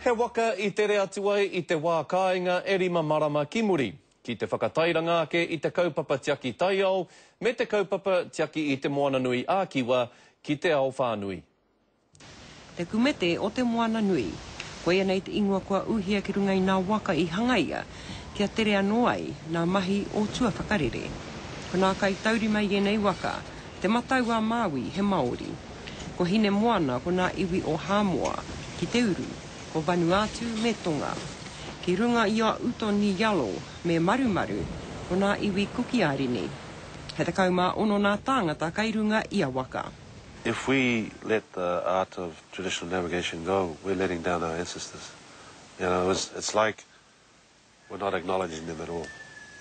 He waka i tere atu ai i te wā kāinga e rima marama ki muri, ki te whakatairanga ake i te kaupapa tiaki taiao me te kaupapa tiaki i Te Moananui ā-Kiwa ki te ao whānui. Te kumete o te moana nui. Koia nei te ingoa kua uhia ki runga i nā waka i hangaia kia tere anō ai nā mahi o tua whakarere. Ko nā kaitaurima i ēnei waka, Te Matau a Māui he Māori. Ko Hinemoana ko nā iwi o Hāmoa ki te uru, ko Vanuatu me Tonga. Ki runga i a Uto ni Yalo me Marumaru ko nā iwi Kuki Airini. He 16 nā tāngata kai runga ia waka. If we let the art of traditional navigation go, we're letting down our ancestors. You know, it's, it's like We're not acknowledging them at all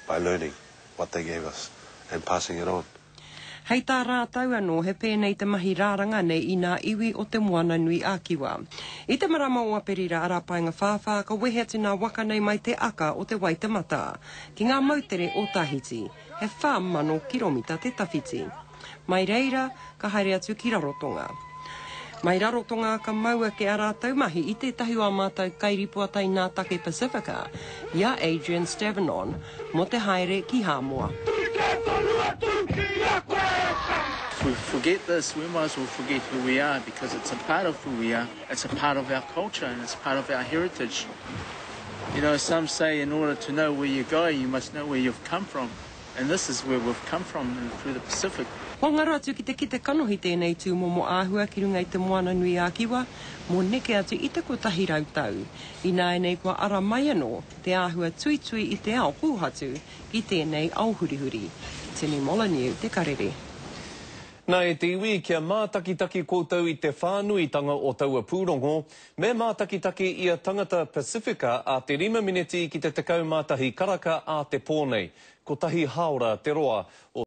by learning what they gave us and passing it on. Hei tā rātou anō he pēnei te mahi rāranga nei i nā iwi o Te Moana-nui-a-Kiwa. I te marama o Aperira arā Paengawhāwhā ka wehe atu nā waka nei mai te aka o Te Waitematā ki ngā moutere o Tahiti, he 4,000 kiromita te tawhiti. Mai reira, ka haere atu ki Rarotonga. Mai Rarotonga ka mau ake a rātou mahi i tētahi o ā mātou kairipoata i nā take Pasifika, i a Adrian Stevanon, mō te haere ki Hāmoa. If we forget this, we might as well forget who we are because it's a part of who we are, it's a part of our culture and it's part of our heritage. You know, some say in order to know where you're going, you must know where you've come from. And this is where we've come from and through the Pacific. Kua ngaro atu ki te kite kanohi tēnei tūmomo āhua ki runga i te Moana nui ā-Kiwa mō neke atu i te 100 tau. Ināianei kua ara mai anō te āhua tuitui i te ao kōhatu ki tēnei ao hurihuri. Tini Molyneux te karere. Na e te iwi, kia mātakitaki koutou i te whānuitanga o taua pūrongo, me mātakitaki ia tangata Pasifika a te rima mineti ki te 11 karaka a te pō nei, kotahi hāora te roa o.